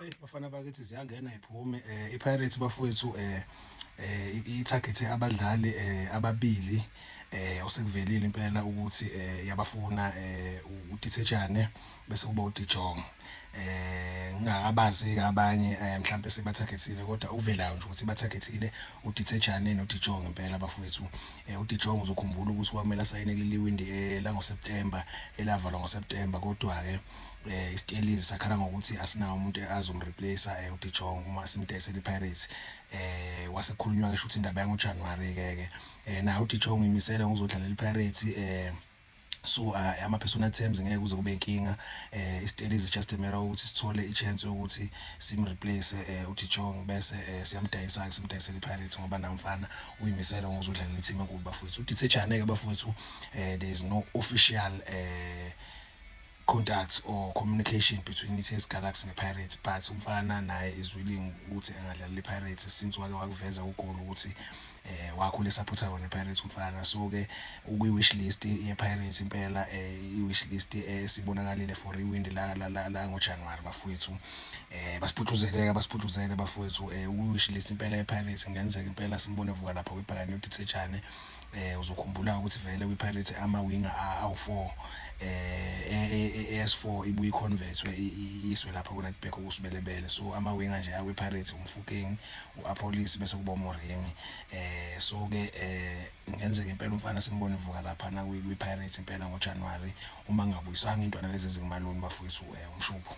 Eyi bafana bakithi, ziyangena iphume iPirates bafowethu, i-target abadlali ababili osekuvelile impela ukuthi yabafuna, uDithejane bese kuba uDe Jong. Ngingakabazi-ke abanye mhlampe sebathakhethile, kodwa okuvelayo nje ukuthi bathakhethile uDithejane noDe Jong impela bafowethu. UDe Jong uzokhumbula ukuthi kwakumele asayine kuleli windi langoSeptember elavalwa ngoSeptember, kodwa-ke iStellies sakhala ngokuthi asinawo umuntu azomreplace uDe Jong uma simdayisela iPirates. Kwase kukhulunywa-ke shuthi indaba yangoJanuary ke ke naye uDe Jong uyimisele ngokuzodlalela iPirates, so ama-personal terms ngeke kuze kube inkinga. iStellies is just a matter ukuthi sithole i-chance yokuthi simreplace uDe Jong, bese siyamdayisa-ke, simdayisele iPirates, ngoba naye umfana uyimisele ngokuzodlalela i-team enkulu bafowethu. UDithejane-ke bafowethu, there is no official contact or communication between i-TS Galaxy ne-Pirates, but umfana naye is willing ukuthi angadlalela i-Pirates since wake wakuveza ugoli ukuthi wakhula esupporta yona i-Pirates umfana. So ke ukwi-wish list ye-Pirates impela, i-wish list esibonakalile for iwindi la ngoJanuary bafowethu. Basiphuthuzele basiphuthuzele bafowethu, ukwi-wish list impela ye-Pirates, kungenzeka impela simbone evuka lapha kwibhakane uDithejane. Uzokhumbula ukuthi vele kwi-Pirates ama-winger awu-4, AS4 ibuye iconvertwe iswe lapha ku-right back okuSibelebele. So ama-winger nje akwi-Pirates uMofokeng, u-Appollis, bese kuba uMoremi. So ke kungenzeka impela umfana simbone evuka laphana kwi-Pirates impela ngoJanuary uma kungabuyiswanga intwana lezi ezingama-loan bafowethu, umshubo.